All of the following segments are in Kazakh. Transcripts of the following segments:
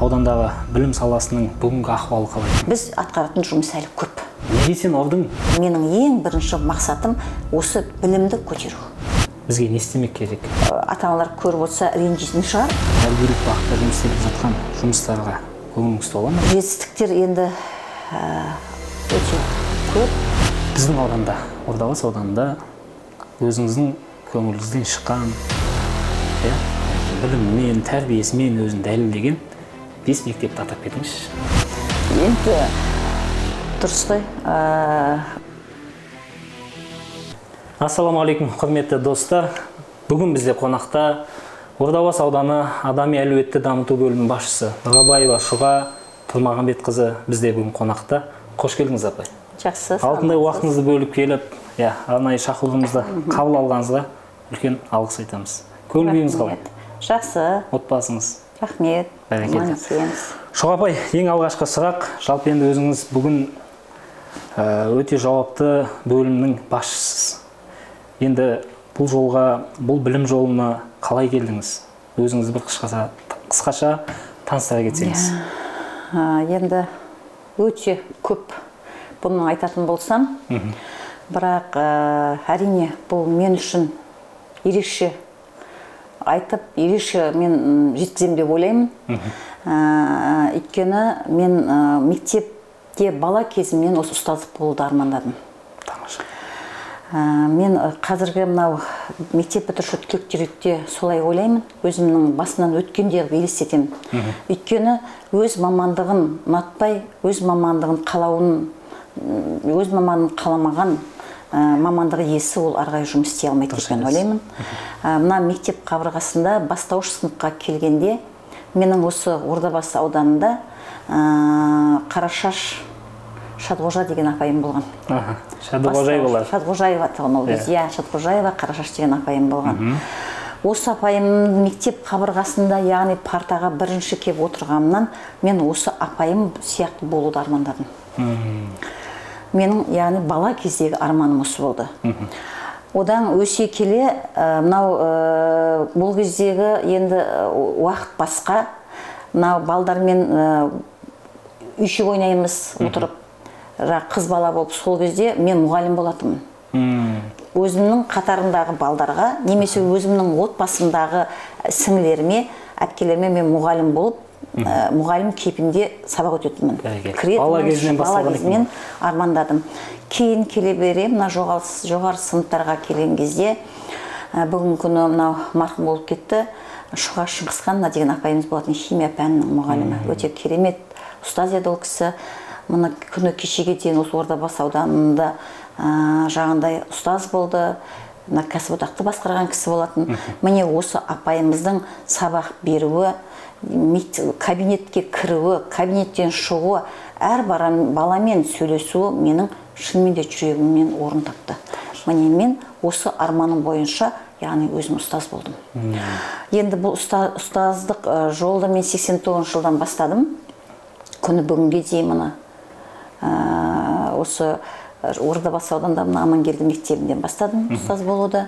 Аудандағы білім саласының бүгінгі ахуалы қалай? Біз атқаратын жұмыс әлі көп. Неге сен ұрдың? Менің ең бірінші мақсатым – осы білімді көтеру. Бізге не істемек керек? Ата аналар көріп отырса, ренжитін шығар. Тәрбиелік бағытта жұмыс істеп жатқан жұмыстарға көңіліңіз тола ма? Жетістіктер енді өте көп. Біздің ауданда, Ордабасы ауданында өзіңіздің көңіліңізден шыққан, иә, білімімен, тәрбиесімен өзін дәлелдеген бес мектепті атап кетіңізші. Енді дұрыс қой. Ассалаумағалейкум, құрметті достар! Бүгін бізде қонақта Ордабасы ауданы адами әлеуетті дамыту бөлімінің басшысы Нұрабаева Шұға Тұрмағамбетқызы бізде бүгін қонақта. Қош келдіңіз, апай! Жақсы. Алтындай Саламатсыз. уақытыңызды бөліп келіп, иә, арнайы шақыруымызды қабыл алғаныңызға үлкен алғыс айтамыз. Көңіл күйіңіз қалай? Рахмет. Жақсы. Отбасыңыз? Рахмет. Бәрекелді. Аман есенбіз. Шұға апай, ең алғашқы сұрақ: жалпы енді өзіңіз бүгін өте жауапты бөлімнің басшысыз. Енді бұл жолға, бұл білім жолына қалай келдіңіз? Өзіңізді бір қысқаша таныстыра кетсеңіз. Енді өте көп бұны айтатын болсам, бірақ әрине, бұл мен үшін ерекше айтып, ерекше мен жеткіземін деп ойлаймын. Өйткені мен мектепте бала кезімнен осы ұстаздық болуды армандадым. Тамаша. Мен қазіргі мынау мектеп бітіруші түлектерді солай ойлаймын, өзімнің басымнан өткендей қылып елестетемін. Өйткені өз мамандығын ұнатпай, өз мамандығын қалауын, өз мамандығын қаламаған мамандық иесі ол ары қарай жұмыс істей алмайды деп мен айтасыз. ойлаймын. Мына мектеп қабырғасында бастауыш сыныпқа келгенде менің осы Ордабасы ауданында Қарашаш Шадғожа деген апайым болған. Аха, Шадықожаевалар. Шадғожаева тұғын ол кезде, иә, Шадғожаева Қарашаш деген апайым болған. Осы апайым мектеп қабырғасында, яғни партаға бірінші келіп отырғанымнан мен осы апайым сияқты болуды армандадым. Менің, яғни, бала кездегі арманым осы болды. Одан өсе келе мынау бұл кездегі енді уақыт басқа, мынау балдармен үйшік ойнаймыз отырып, жаңағы қыз бала болып, сол кезде мен мұғалім болатынмын. Өзімнің қатарымдағы балдарға немесе өзімнің отбасымдағы сіңілеріме, әпкелеріме мен мұғалім болып, мұғалім кейпінде сабақ өтетінмін. Бәрекелді. Кіретінмін, Бала кезінен бала басталған екен. кезімнен армандадым. Кейін келе бере мына жоғары сыныптарға келген кезде, бүгінгі күні мынау марқұм болып кетті, Шұға Шыңғысханова деген апайымыз болатын, химия пәнінің мұғалімі. Өте керемет ұстаз еді ол кісі. Мына күні кешеге дейін осы Ордабасы ауданында жаңағындай ұстаз болды, мына кәсіподақты басқарған кісі болатын. Міне, осы апайымыздың сабақ беруі, кабинетке кіруі, кабинеттен шығуы, әр баламен сөйлесуі менің шынымен де жүрегімнен орын тапты. Міне, мен осы арманым бойынша, яғни өзім ұстаз болдым. Енді бұл ұстаздық жолды мен 89 жылдан бастадым. Күні бүгінге дейін мына осы Ордабасы ауданында мына Амангелді мектебінен бастадым ұстаз болуды.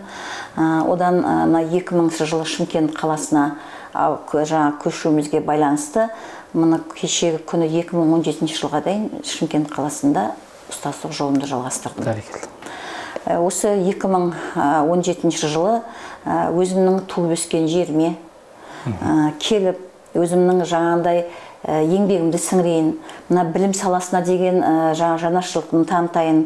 Одан мына 2000 жылы Шымкент қаласына жаңа көшуімізге байланысты, мына кешегі күні 2017 жылға дейін Шымкент қаласында ұстаздық жолымды жалғастырдым. Бәрекелді. Осы 2017 жылы өзімнің туып өскен жеріме келіп, өзімнің жаңағындай еңбегімді сіңірейін, мына білім саласына деген жаңа жанашырлығымды танытайын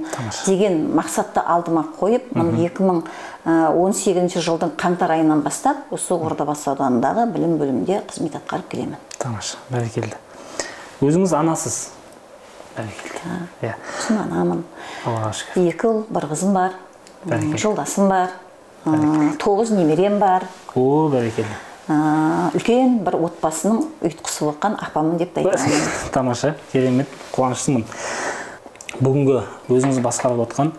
деген мақсатты алдыма қойып, мына 2018 жылдың қаңтар айынан бастап осы Ордабасы ауданындағы білім бөлімінде қызмет атқарып келемін. Тамаша, бәрекелді! Өзіңіз анасыз, бәрекелді, иә. Сосын анамын. Аллаға шүкір. Екі ұл, бір қызым бар. Бәрекелді. Жолдасым бар, тоғыз немерем бар. О, бәрекелді! Үлкен бір отбасының ұйытқысы болған апамын деп те айта аламын. Тамаша, керемет, қуаныштымын. Бүгінгі өзіңіз басқарып отқан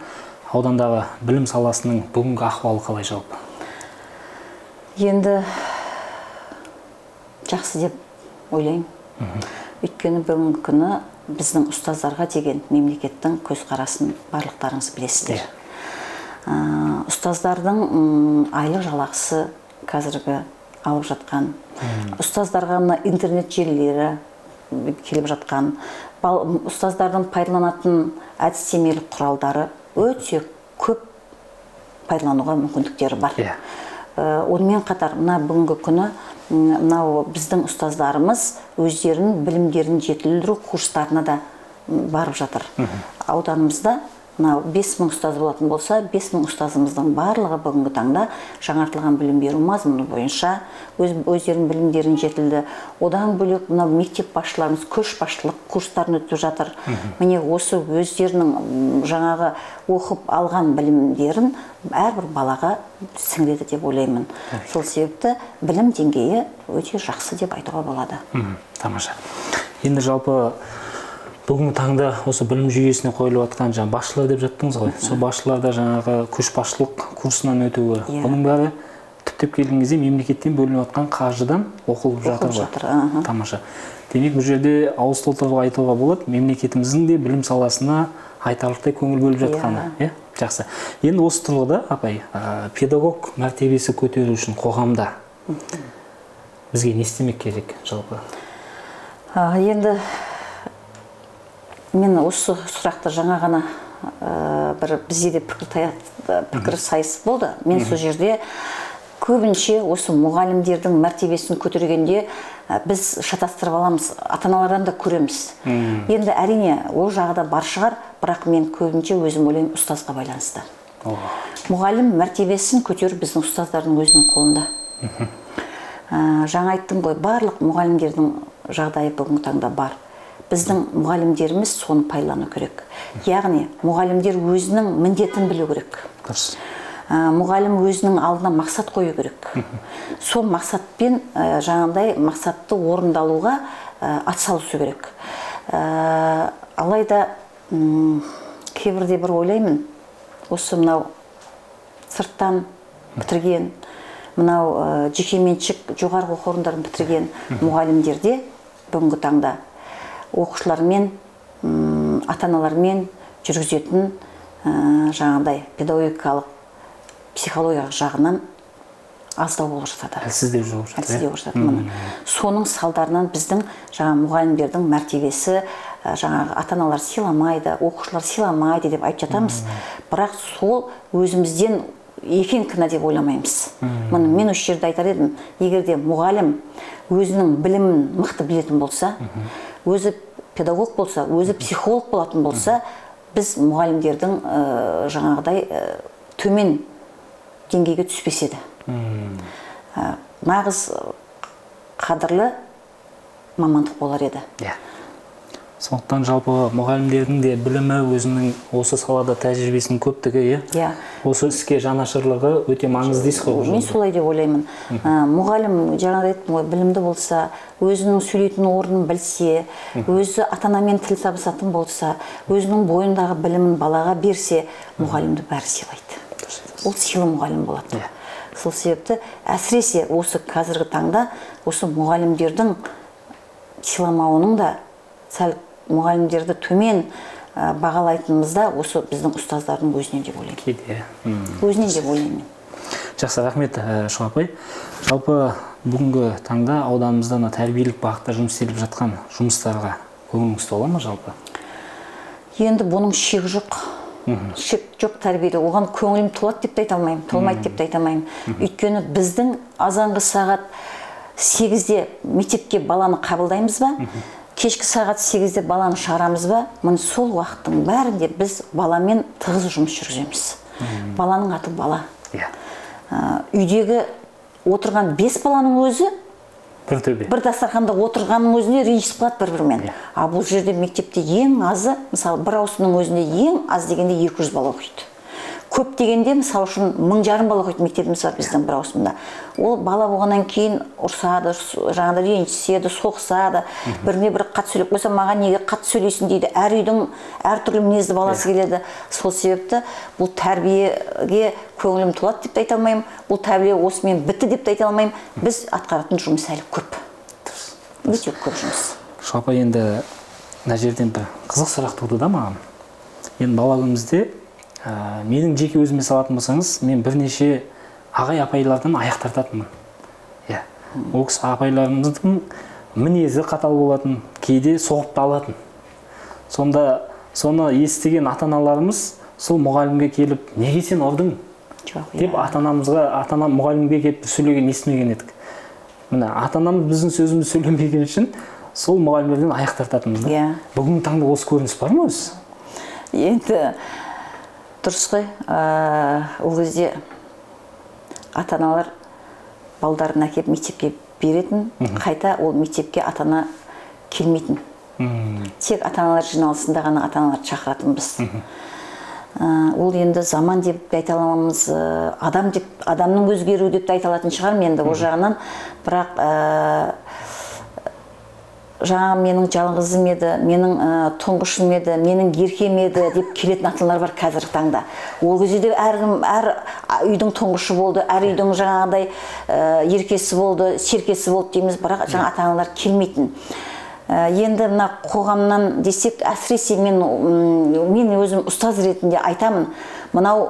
аудандағы білім саласының бүгінгі ахуалы қалай жалпы? Енді жақсы деп ойлаймын. Өйткені бүгінгі күні біздің ұстаздарға деген мемлекеттің көзқарасын барлықтарыңыз білесіздер. Ұстаздардың айлық жалақысы қазіргі алып жатқан, ұстаздарға мына интернет желілері келіп жатқан, ұстаздардың пайдаланатын әдістемелік құралдары өте көп, пайдалануға мүмкіндіктері бар. Онымен қатар мына бүгінгі күні мынау біздің ұстаздарымыз өздерінің білімдерін жетілдіру курстарына да барып жатыр. Ауданымызда мынау 5000 ұстаз болатын болса, 5000 ұстазымыздың барлығы бүгінгі таңда жаңартылған білім беру мазмұны бойынша өздерінің білімдерін жетілді. Одан бөлек мынау мектеп басшыларымыз көшбасшылық курстарын өтіп жатыр. Міне, осы өздерінің жаңағы оқып алған білімдерін әрбір балаға сіңіреді деп ойлаймын. Сол себепті білім деңгейі өте жақсы деп айтуға болады. Тамаша. Енді жалпы бүгінгі таңда осы білім жүйесіне қойылып жатқан жаңа басшылар деп жаттыңыз ғой, сол басшылар да жаңағы көшбасшылық курсынан өтуі, бұның бәрі түптеп келген кезде мемлекеттен бөлініп жатқан қаржыдан оқылып жатыр ғой. Жатыр, аха. Тамаша. Демек, бұл жерде ауыз толтырып айтуға болады, мемлекетіміздің де білім саласына айтарлықтай көңіл бөліп жатқаны. Иә, жақсы. Енді осы тұрғыда, апай, педагог мәртебесі көтеру үшін қоғамда бізге не істемек керек жалпы? Енді мен осы сұрақты жаңа ғана бір бізде де пікір сайыс болды. Мен сол жерде көбінше осы мұғалімдердің мәртебесін көтергенде біз шатастырып аламыз, ата-аналардан да көреміз. Енді әрине ол жағы да бар шығар, бірақ мен көбінше өзім ойлаймын, ұстазға байланысты. Мұғалім мәртебесін көтеру біздің ұстаздардың өзінің қолында. Жаңа айттым ғой, барлық мұғалімдердің жағдайы бүгінгі таңда бар. Біздің мұғалімдеріміз соны пайдалану керек. Яғни мұғалімдер өзінің міндетін білу керек. Мұғалім өзінің алдына мақсат қою керек. Сол мақсатпен, жаңағыдай мақсатты орындалуға атсалысу керек. Алайда кейбірде бір ойлаймын, осы мынау сырттан бітірген, мынау жекеменшік жоғарғы оқу орындарын бітірген мұғалімдерде бүгінгі таңда оқушылармен, ата-аналармен жүргізетін жаңағыдай педагогикалық, психологиялық жағынан аздау болып жатады. Әлсіздеу болып жатыр. Әлсіздеу болып жатады. Міне, соның салдарынан біздің жаңа мұғалімдердің мәртебесі, жаңағы ата-аналар сыйламайды, оқушылар сыйламайды деп айтып жатамыз. Бірақ сол өзімізден екен кінә деп ойламаймыз. Мұны мен осы жерде айтар едім, егер де мұғалім өзінің білімін мықты білетін болса, өзі педагог болса, өзі психолог болатын болса, біз мұғалімдердің жаңағыдай төмен деңгейге түспес еді. Нағыз қадірлі мамандық болар еді. Сондықтан жалпы мұғалімдердің де білімі, өзінің осы салада тәжірибесінің көптігі, иә? Иә. Осы іске жанашырлығы өте маңызды дейсіз ғой бұл Мен жерде. солай деп ойлаймын. Мұғалім, жаңа айттым ғой, білімді болса, өзінің сөйлейтін орнын білсе, өзі ата-анамен тіл табысатын болса, өзінің бойындағы білімін балаға берсе, мұғалімді бәрі сыйлайды. Ол сыйлы мұғалім болады. Сол себепті әсіресе осы қазіргі таңда осы мұғалімдердің сыйламауының да, сәл мұғалімдерді төмен бағалайтынымыз да осы біздің ұстаздардың өзінен деп ойлаймын. Кейде, иә. Өзінен деп ойлаймын мен. Жақсы, рахмет, Шұға апай. Жалпы бүгінгі таңда ауданымызда мына тәрбиелік бағытта жұмыс істеліп жатқан жұмыстарға көңіліңіз тола ма жалпы? Енді бұның шегі жоқ. Шек жоқ тәрбиелеу. Оған көңілім толады деп те айта алмаймын, толмайды деп те айта алмаймын. Өйткені біздің азанғы сағат 8-де мектепке баланы қабылдаймыз ба? Кешкі сағат 8-де баланы шығарамыз ба? Міне, сол уақыттың бәрінде біз баламен тығыз жұмыс жүргіземіз. Баланың аты бала. Үйдегі отырған 5 баланың өзі бір төбе. Бір дастарханда отырғанның өзіне ренжісіп қалады бір-бірімен. А бұл жерде мектепте ең азы, мысалы, бір ауысымның өзінде ең аз дегенде 200 бала оқиды. Көп дегенде, мысалы үшін, 1500 бала оқиды мектебіміз бар біздің бір ауысымда. Ол бала болғаннан кейін ұрсады, жаңағыдай ренжіседі, соқсады, біріне бірі қатты сөйлеп қойса, маған неге қатты сөйлейсің дейді. Әр үйдің әртүрлі мінезді баласы келеді. Сол себепті бұл тәрбиеге көңілім толады деп те айта алмаймын, бұл тәрбие осымен бітті деп те айта алмаймын. Біз атқаратын жұмыс әлі көп. Өте көп жұмыс. Шұға апай, енді мына жерден бір қызық сұрақ туды да маған. Енді бала күнімізде, менің жеке өзіме салатын болсаңыз, мен бірнеше ағай апайлардан аяқ тартатынмын. Иә. Ол кісі апайларымыздың мінезі қатал болатын, кейде соғып та алатын. Сонда соны естіген ата-аналарымыз сол мұғалімге келіп, неге сен ұрдың жоқ деп ата-анамызға, ата-ана мұғалімге келіп сөйлеген естімеген едік. Міне, ата-анамыз біздің сөзімізді сөйлемеген үшін сол мұғалімдерден аяқ тартатынбыз да. Иә. Бүгінгі таңда осы көрініс бар ма өзі? Енді дұрыс қой. Ол кезде ата-аналар балдарын әкеліп мектепке беретін, қайта ол мектепке ата-ана келмейтін. Тек ата-аналар жиналысында ғана ата-аналарды шақыратынбыз. Ол енді заман деп те айта аламыз, адам деп, адамның өзгеруі деп те айта алатын шығармын енді ол жағынан. Бірақ жаңа менің жалғызым еді, менің тұңғышым еді, менің еркем еді деп келетін ата-аналар бар қазіргі таңда. Ол кезде де әркім, әр үйдің тұңғышы болды, әр үйдің жаңағыдай еркесі болды, серкесі болды дейміз, бірақ жаңа ата-аналар келмейтін. Енді мына қоғамнан десек, әсіресе мен өзім ұстаз ретінде айтамын, мынау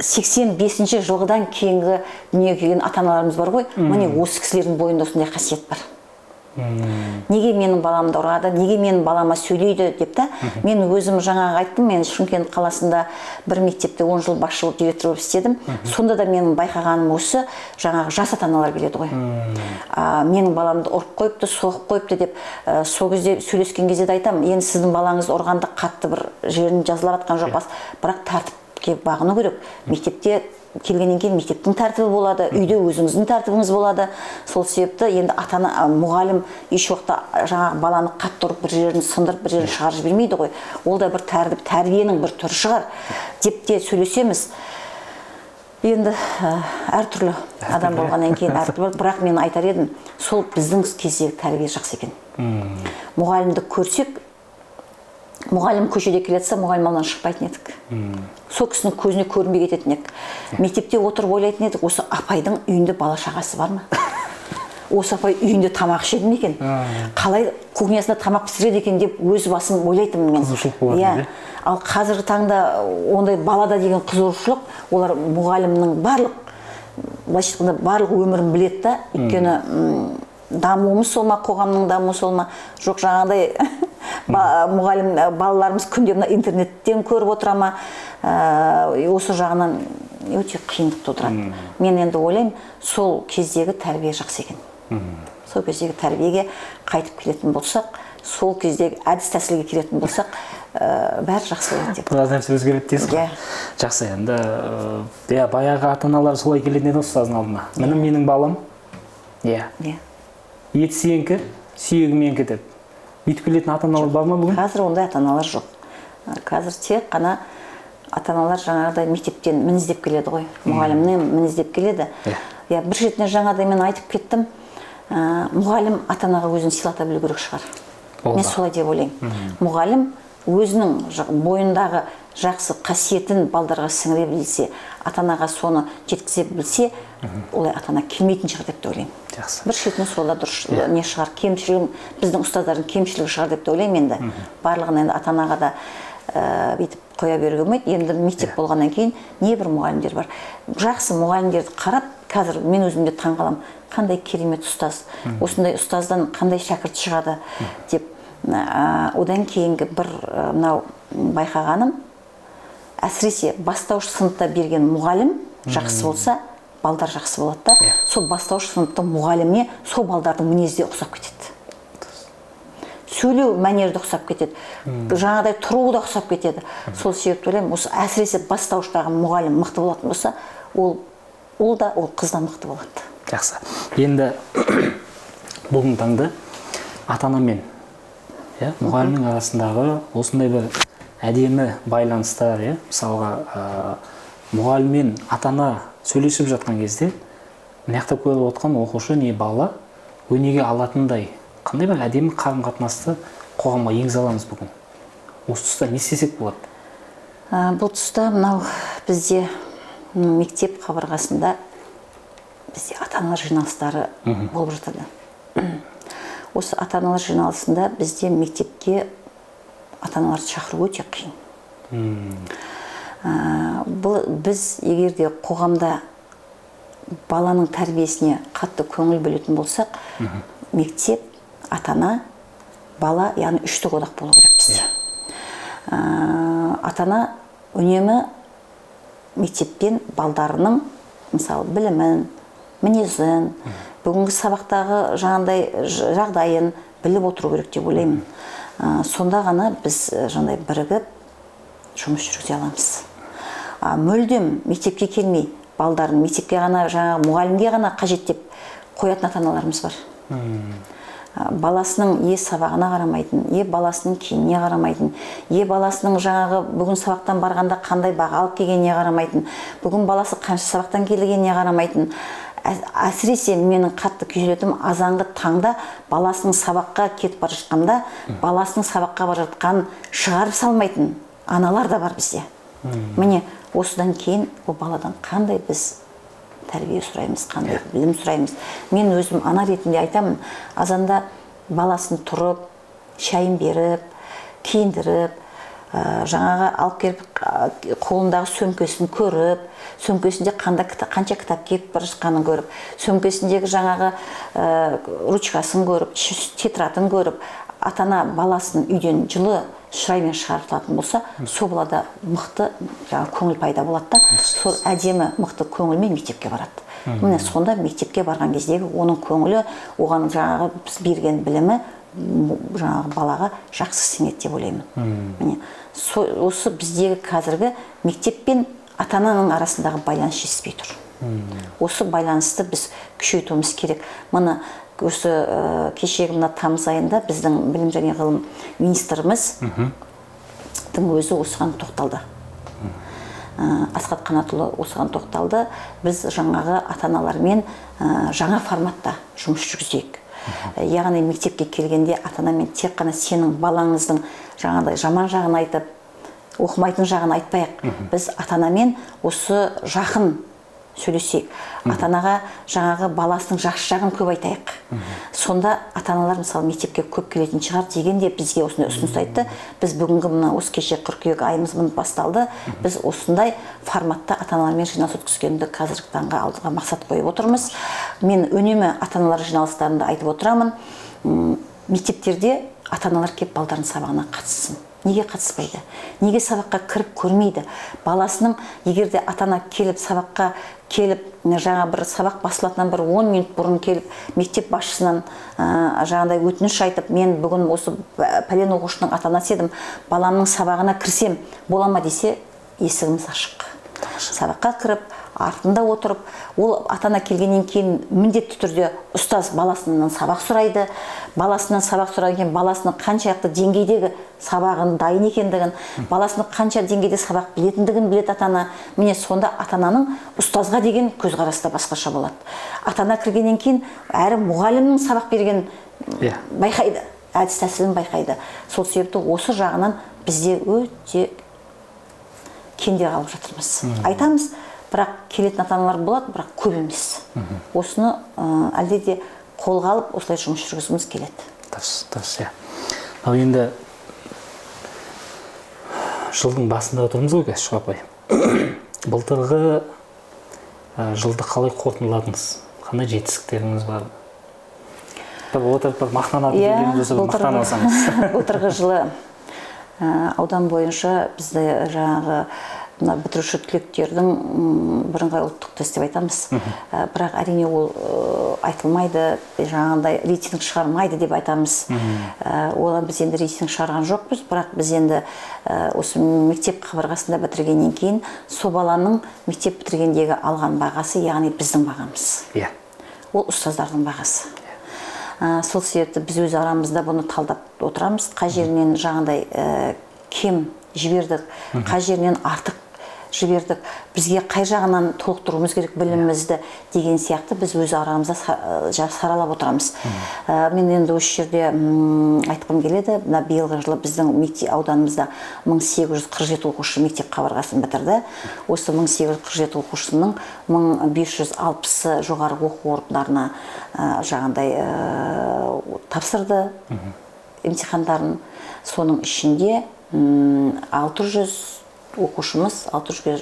85 жылғыдан кейінгі дүниеге келген ата-аналарымыз бар ғой, міне осы кісілердің бойында осындай қасиет бар. Неге менің баламды ұрады, неге менің балама сөйлейді деп та. Мен өзім жаңағы айттым, мен Шымкент қаласында бір мектепте 10 жыл басшы болып, директор болып істедім. Сонда да менің байқағаным осы жаңағы жас ата-аналар келеді ғой. Менің баламды ұрып қойыпты, соғып қойыпты деп, сол кезде сөйлескен кезде де айтамын, енді сіздің балаңызды ұрғанда қатты бір жерін жазалап жатқан жоқ, бірақ тәртіпке бағыну керек. Мектепте келгеннен кейін мектептің тәртібі болады, үйде өзіңіздің тәртібіңіз болады. Сол себепті енді ата-ана, мұғалім еш уақытта жаңағы баланы қатты ұрып, бір жерін сындырып, бір жерін шығарып жібермейді ғой. Ол да бір тәртіп, тәрбиенің бір түрі шығар деп те сөйлесеміз. Енді әртүрлі адам болғаннан кейін әртүрлі, бірақ мен айтар едім, сол біздің кездегі тәрбие жақсы екен. Мұғалімді көрсек, мұғалім көшеде келе жатса, мұғалім алдынан шықпайтын едік. Сол кісінің көзіне көрінбей кететін едік. Мектепте отырып ойлайтын едік, осы апайдың үйінде бала шағасы бар ма? Осы апай үйінде тамақ ішеді ме екен? Қалай кухнясында тамақ пісіреді екен деп өз басым ойлайтынмын мен. Қызығушылық болатын, Иә. иә? Ал қазіргі таңда ондай балада деген қызығушылық, олар мұғалімнің барлық, былайша айтқанда, барлық өмірін біледі да. Өйткені дамуымыз сол ма, қоғамның дамуы сол ма, жоқ жаңағыдай мұғалім, балаларымыз күнде мына интернеттен көріп отыра ма, осы жағынан өте қиындық тудырады. Мен енді ойлаймын, сол кездегі тәрбие жақсы екен. Сол кездегі тәрбиеге қайтып келетін болсақ, сол кездегі әдіс тәсілге келетін болсақ, бәрі жақсы болады деп. Біраз нәрсе өзгереді дейсіз ғой. Иә. Жақсы, енді, иә, баяғы ата-аналар солай келетін еді ұстаздың алдына. Міне менің балам. Иә. Иә. Еті сенікі, сүйегі менікі деп. Бүйтіп келетін ата-аналар бар ма бүгін? Қазір ондай ата-аналар жоқ. Қазір тек қана ата-аналар жаңағыдай мектептен мін іздеп келеді ғой. Мұғалімнен мін іздеп келеді. Иә, бір шетінен жаңағыдай мен айтып кеттім. Мұғалім ата-анаға өзін сыйлата білу керек шығар. Ол Мен да. солай деп ойлаймын. Мұғалім өзінің бойындағы жақсы қасиетін балдарға сіңіре білсе, ата-анаға соны жеткізе білсе, олай ата-ана келмейтін шығар деп те ойлаймын. Жақсы. Бір шетінен сол да дұрыс не шығар, кемшілігім, біздің ұстаздардың кемшілігі шығар деп те ойлаймын енді. Барлығын енді ата-анаға да бүйтіп қоя беруге болмайды. Енді мектеп болғаннан кейін небір мұғалімдер бар. Жақсы мұғалімдерді қарап, қазір мен өзім де таңғаламын. Қандай керемет ұстаз. Осындай ұстаздан қандай шәкірт шығады деп. Одан кейінгі бір мынау байқағаным, әсіресе бастауыш сыныпта берген мұғалім жақсы болса, балдар жақсы болады да. Сол бастауыш сыныптың мұғаліміне сол балдардың мінезі де ұқсап кетеді. Сөйлеу мәнері де ұқсап кетеді. Жаңағыдай тұруы да ұқсап кетеді. Сол себепті ойлаймын, осы әсіресе бастауыштағы мұғалім мықты болатын болса, ол да, ол қыз да мықты болады. Жақсы. Енді бүгінгі таңда ата-ана мен, иә, мұғалімнің арасындағы осындай бір әдемі байланыстар, иә, мысалға, мұғалім мен ата-ана сөйлесіп жатқан кезде мына жақта көріп отқан оқушы не бала өнеге алатындай қандай бір әдемі қарым-қатынасты қоғамға енгізе аламыз бүгін? Осы тұста не істесек болады? Бұл тұста мынау бізде мектеп қабырғасында бізде ата-аналар жиналыстары болып жатады. Осы ата-аналар жиналысында бізде мектепке ата-аналарды шақыру өте қиын. Бұл біз егер де қоғамда баланың тәрбиесіне қатты көңіл бөлетін болсақ, мектеп, ата-ана, бала, яғни үштік одақ болу керек бізде. Ата-ана үнемі мектептен балдарының, мысалы, білімін, мінезін, бүгінгі сабақтағы жаңағындай жағдайын біліп отыру керек деп ойлаймын. Сонда ғана біз жаңағыдай бірігіп жұмыс жүргізе аламыз. Мүлдем мектепке келмей, балдарын мектепке ғана, жаңағы мұғалімге ғана қажет деп қоятын ата-аналарымыз бар. Баласының е сабағына қарамайтын, е баласының киіміне қарамайтын, е баласының жаңағы бүгін сабақтан барғанда қандай баға алып келгеніне қарамайтын, бүгін баласы қанша сабақтан келгеніне қарамайтын. Әсіресе менің қатты күйзелетінім, азанғы таңда баласының сабаққа кетіп бара жатқанда, баласының сабаққа бара жатқанын шығарып салмайтын аналар да бар бізде. Міне, осыдан кейін ол баладан қандай біз тәрбие сұраймыз, қандай білім сұраймыз? Мен өзім ана ретінде айтамын, азанда баласын тұрып, шайын беріп, киіндіріп, жаңағы алып келіп, қолындағы сөмкесін көріп, сөмкесінде қанша кітап киіп бара жатқанын көріп, сөмкесіндегі жаңағы ручкасын көріп, тетрадын көріп, ата-ана баласын үйден жылы шыраймен шығарып салатын болса, сол балада мықты жаңағы көңіл пайда болады да, сол әдемі мықты көңілмен мектепке барады. Міне, сонда мектепке барған кездегі оның көңілі, оған жаңағы біз берген білімі жаңағы балаға жақсы сіңеді деп ойлаймын. Міне, осы біздегі қазіргі мектеп пен ата-ананың арасындағы байланыс жетіспей тұр. Осы байланысты біз күшейтуіміз керек. Міне, осы кешегі мына тамыз айында біздің білім және ғылым министріміз өзі осыған тоқталды. Асхат Қанатұлы осыған тоқталды. Біз жаңағы ата-аналармен жаңа форматта жұмыс жүргізейік. Яғни мектепке келгенде ата-анамен тек қана сенің балаңыздың жаңағыдай жаман жағын айтып, оқымайтын жағын айтпайық. Біз ата-анамен осы жақын сөйлесейік. Ата-анаға жаңағы баласының жақсы жағын көп айтайық. Сонда ата-аналар, мысалы, мектепке көп келетін шығар деген де бізге осындай ұсыныс айтты. Біз бүгінгі мына осы кеше қыркүйек айымыз міне басталды. Біз осындай форматта ата-аналармен жиналыс өткізгенді қазіргі таңға алдыға мақсат қойып отырмыз. Мен үнемі ата-аналар жиналыстарында айтып отырамын. Мектептерде ата-аналар келіп балдардың сабағына қатыссын. Неге қатыспайды? Неге сабаққа кіріп көрмейді? Баласының, егер де ата-ана келіп, сабаққа келіп, жаңа бір сабақ басталатыннан бір 10 минут бұрын келіп, мектеп басшысынан жаңағыдай өтініш айтып, мен бүгін осы пәлен оқушының ата-анасы едім, баламның сабағына кірсем бола ма десе, есігіміз ашық. Сабаққа кіріп, артында отырып, ол ата-ана келгеннен кейін міндетті түрде ұстаз баласынан сабақ сұрайды. Баласынан сабақ сұраған кейін баласының қаншалықты деңгейдегі сабағын дайын екендігін, баласының қанша деңгейде сабақ білетіндігін біледі ата-ана. Міне, сонда ата-ананың ұстазға деген көзқарасы да басқаша болады. Ата-ана кіргеннен кейін әрі мұғалімнің сабақ берген байқайды, әдіс тәсілін байқайды. Сол себепті осы жағынан бізде өте кенде қалып жатырмыз. Айтамыз, бірақ келетін ата-аналар болады, бірақ көп емес. Осыны әлде де қолға алып, осылай жұмыс жүргізгіміз келеді. Дұрыс, иә. Ал енді жылдың басында отырмыз ғой қазір, Шұға апай. Былтырғы жылды қалай қорытындыладыңыз? Қандай жетістіктеріңіз бар? Бір отырып бір мақтанатын жерлеріңіз болса, бір мақтана алсаңыз. Былтырғы жылы аудан бойынша бізде жаңағы мына бітіруші түлектердің бірыңғай ұлттық тест деп айтамыз. Бірақ әрине ол айтылмайды, жаңағындай рейтинг шығармайды деп айтамыз. Одан біз енді рейтинг шығарған жоқпыз, бірақ біз енді осы мектеп қабырғасында бітіргеннен кейін сол баланың мектеп бітіргендегі алған бағасы, яғни біздің бағамыз. Ол ұстаздардың бағасы. Сол себепті біз өз арамызда бұны талдап отырамыз. Қай жерінен жаңағыдай кем жібердік, қай жерінен артық жібердік, бізге қай жағынан толықтыруымыз керек білімімізді деген сияқты біз өз арамызда саралап отырамыз. Мен енді осы жерде айтқым келеді, мына биылғы жылы біздің мектеп ауданымызда 1847 оқушы мектеп қабырғасын бітірді. Осы 1847 оқушының 1560-ы жоғары оқу орындарына жаңағыдай тапсырды емтихандарын. Соның ішінде оқушымыз, 600-ге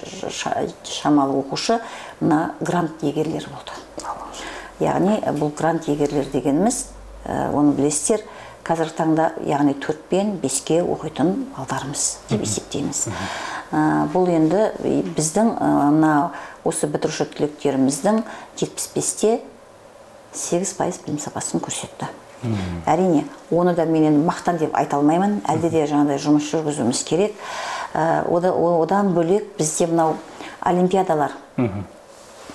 шамалы оқушы мына грант иегерлері болды. Яғни бұл грант иегерлері дегеніміз, оны білесіздер, қазіргі таңда, яғни 4 пен 5-ке оқитын балдарымыз деп есептейміз. Бұл енді біздің мына осы бітіруші түлектеріміздің 75,8% білім сапасын көрсетті. Әрине, оны да мен енді мақтан деп айта алмаймын, әлде де жаңағыдай жұмыс жүргізуіміз керек. Одан бөлек бізде мынау олимпиадалар.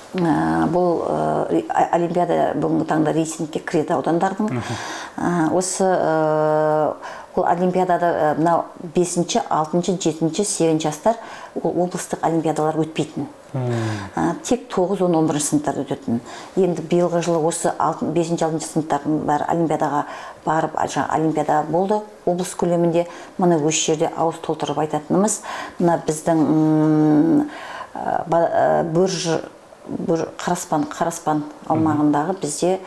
Бұл олимпиада бүгінгі таңда рейтингке кіреді аудандардың. Осы ол олимпиадада мынау 5-ші, 6-шы, 7-ші, 8-ші жастар ол облыстық олимпиадалар өтпейтін. Тек 9, 10, 11 сыныптарда өтетін. Енді биылғы жылы осы 5-ші, 6-шы сыныптардың бәрі олимпиадаға барып, жаңа олимпиада болды облыс көлемінде. Міне, осы жерде ауыз толтырып айтатынымыз, мына біздің Қараспан аумағындағы бізде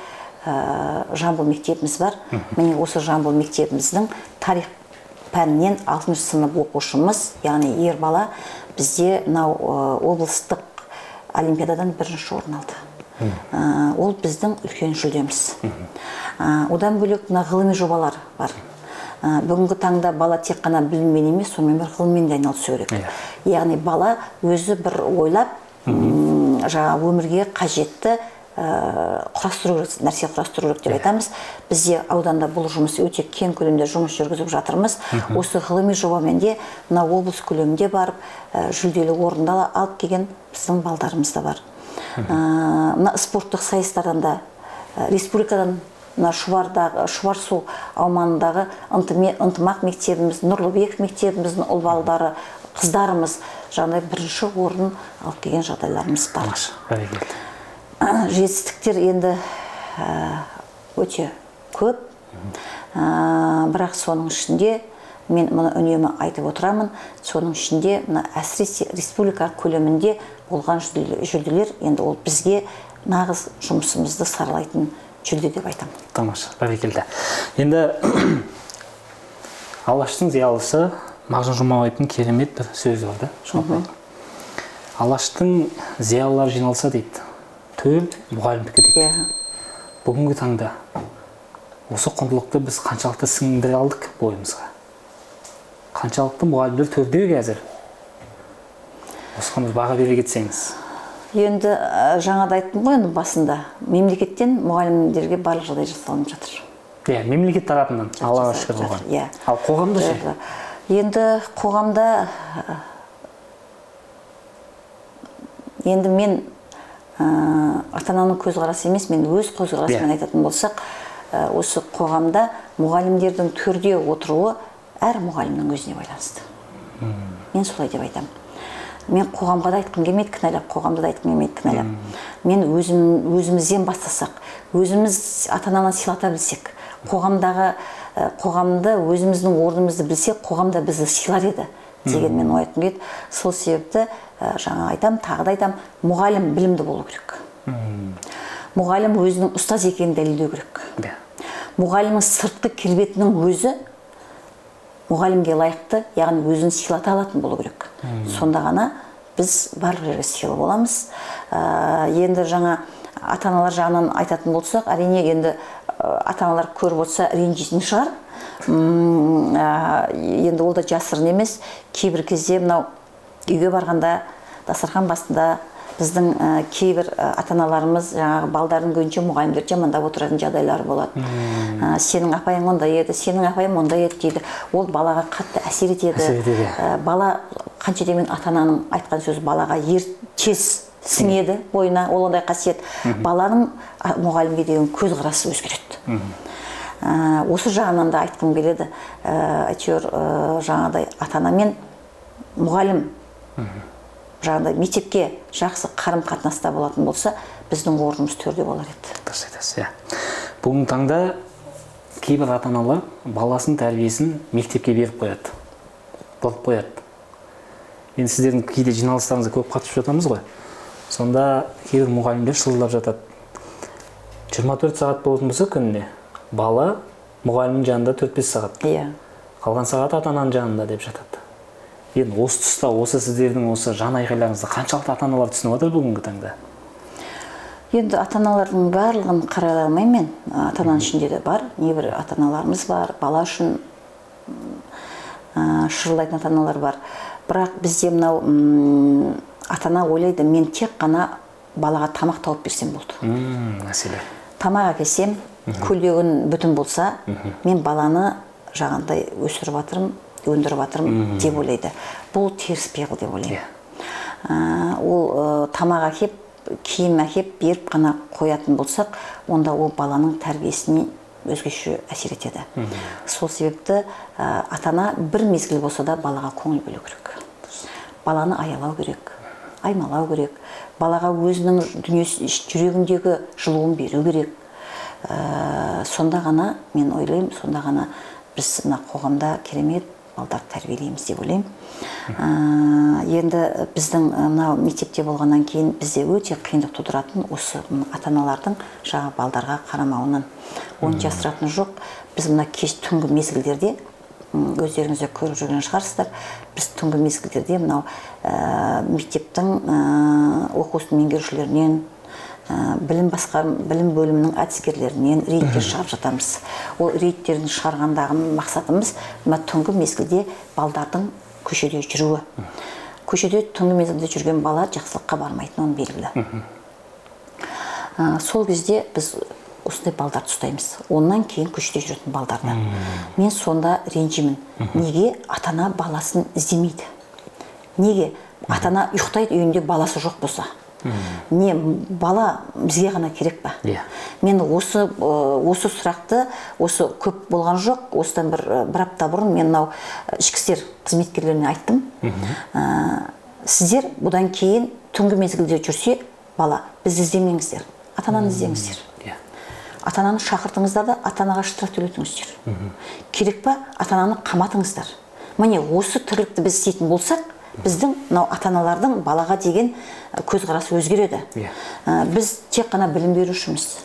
Жамбыл мектебіміз бар. Міне, осы Жамбыл мектебіміздің тарих пәнінен 6 сынып оқушымыз, яғни ер бала, бізде мынау облыстық олимпиададан бірінші орын алды. Ол біздің үлкен жүлдеміз. Одан бөлек мына ғылыми жобалар бар. Бүгінгі таңда бала тек қана біліммен емес, сонымен бір ғылыммен де айналысу керек. Яғни бала өзі бір ойлап, жаңа өмірге қажетті құрастыру керек, нәрсе құрастыру керек деп айтамыз. Бізде ауданда бұл жұмыс өте кең көлемде жұмыс жүргізіп жатырмыз. Осы ғылыми жобамен де мына облыс көлемінде барып, жүлделі орынды алып келген біздің балдарымыз да бар. Мына спорттық сайыстардан да республикадан мына Шұбардағы, Шұбарсу аумағындағы Ынтымақ мектебіміз, Нұрлыбеков мектебіміздің ұл балдары, қыздарымыз жаңағыдай бірінші орын алып келген жағдайларымыз бар. Тамаша, бәрекелді. Жетістіктер енді өте көп. Бірақ соның ішінде мен мұны үнемі айтып отырамын, соның ішінде мына әсіресе республика көлемінде болған жүлделер енді ол бізге нағыз жұмысымызды саралайтын жүлде деп айтамын. Тамаша, бәрекелді. Енді Алаштың зиялысы Мағжан Жұмабаевтың керемет бір сөзі бар да, жалпы. Алаштың зиялылары жиналса дейді, төл мұғалімдікі дейді. Бүгінгі таңда осы құндылықты біз қаншалықты сіңдіре алдық бойымызға? Қаншалықты мұғалімдер төрде қазір? Осыған бір баға бере кетсеңіз. Енді жаңа да айттым ғой, енді басында мемлекеттен мұғалімдерге барлық жағдай жасалынып жатыр. Иә, мемлекет тарапынан, Аллаға шүкір Жасалып болған. жатыр, иә. Ал қоғамда ше? Енді қоғамда енді мен ата ананың көзқарасы емес, мен өз көзқарасыммен айтатын болсақ, осы қоғамда мұғалімдердің төрде отыруы әр мұғалімнің өзіне байланысты. Мен солай деп айтамын. Мен қоғамға да айтқым келмейді кінәлап, қоғамды да айтқым келмейді кінәлап. Мен өзімізден бастасақ, өзіміз ата ананы сыйлата білсек, қоғамды өзіміздің орнымызды білсек, қоғам да бізді сыйлар еді деген мен ой айтқым келеді. Сол себепті жаңа айтам, тағы да айтам, мұғалім білімді болу керек. Мұғалім өзінің ұстаз екенін дәлелдеу керек. Мұғалімнің сыртқы келбетінің өзі мұғалімге лайықты, яғни өзін сыйлата алатын болу керек. Сонда ғана біз барлық жерге сыйлы боламыз. Енді жаңа ата-аналар жағынан айтатын болсақ, әрине енді ата-аналар көріп отырса ренжитін шығар. Енді ол да жасырын емес. Кейбір кезде мынау үйге барғанда дастархан басында біздің кейбір ата-аналарымыз жаңағы балдардың көзінше мұғалімдерді жамандап отыратын жағдайлар болады. Сенің апайың ондай еді, сенің апайың ондай еді дейді. Ол балаға қатты әсер етеді. Әсер етеді. Бала қанша дегенмен ата-ананың айтқан сөзі балаға тез сіңеді бойына, ол ондай қасиет. Баланың мұғалімге деген көзқарасы өзгереді. Осы жағынан да айтқым келеді. Әйтеуір, жаңағыдай ата-ана мен мұғалім жаңағыдай мектепке жақсы қарым-қатынаста болатын болса, біздің орнымыз төрде болар еді. Дұрыс айтасыз, иә. Бүгінгі таңда кейбір ата-аналар баласының тәрбиесін мектепке беріп қояды, бұрып қояды. Енді сіздердің кейде жиналыстарыңызға көп қатысып жатамыз ғой. Сонда кейбір мұғалімдер шырылдап жатады. 24 сағат болатын болса күніне, бала мұғалімнің жанында 4-5 сағат. Қалған сағат ата-ананың жанында деп жатады. Енді осы тұста осы сіздердің осы жан айқайларыңызды қаншалықты ата аналар түсініп жатыр бүгінгі таңда? Енді ата аналардың барлығын қарай алмаймын мен. Ата ананың ішінде де бар, небір ата аналарымыз бар, бала үшін шырылдайтын ата аналар бар. Бірақ бізде мынау ата ана ойлайды, мен тек қана балаға тамақ тауып берсем болды. Мәселе. Тамақ әкелсем, көйлегін бүтін болса, мен баланы жаңағындай өсіріп жатырмын, өндіріп жатырмын деп ойлайды. Бұл теріс пиғыл деп ойлаймын. Ол тамақ әкеп, киім әкеп беріп қана қоятын болсақ, онда ол баланың тәрбиесіне өзгеше әсер етеді. Сол себепті ата-ана бір мезгіл болса да балаға көңіл бөлу керек. Баланы аялау керек, аймалау керек. Балаға өзінің дүниесі, жүрегіндегі жылуын беру керек. Сонда ғана, мен ойлаймын, сонда ғана біз мына қоғамда керемет балдарды тәрбиелейміз деп ойлаймын. Енді біздің мынау мектепте болғаннан кейін бізде өте қиындық тудыратын осы ата-аналардың жаңа балдарға қарамауынан. Оны жасыратын жоқ. Біз мына кеш түнгі мезгілдерде, өздеріңіз де көріп жүрген шығарсыздар, біз түнгі мезгілдерде мынау мектептің оқу ісінің меңгерушілерінен, білім бөлімінің әдіскерлерінен рейдтер шығарып жатамыз. Ол рейдтердің шығарғандағы мақсатымыз мына түнгі мезгілде балдардың көшеде жүруі. Көшеде түнгі мезгілде жүрген бала жақсылыққа бармайтыны оның белгілі. Сол кезде біз осындай балдарды ұстаймыз. Онан кейін көшеде жүретін балдарды. Мен сонда ренжимін. Неге ата-ана баласын іздемейді? Неге ата-ана ұйықтайды үйінде баласы жоқ болса? Не бала бізге ғана керек па? Мен осы сұрақты осы көп болған жоқ, осыдан бір апта бұрын мен мынау ішкі істер қызметкерлеріне айттым. Сіздер бұдан кейін түнгі мезгілде жүрсе бала, бізді іздемеңіздер, ата-ананы іздеңіздер. Ата-ананы шақыртыңыздар да ата-анаға штраф төлетіңіздер. Керек па, ата-ананы қаматыңыздар. Міне осы тірлікті біз істейтін болсақ, біздің мынау ата-аналардың балаға деген көзқарасы өзгереді. Біз тек қана білім берушіміз.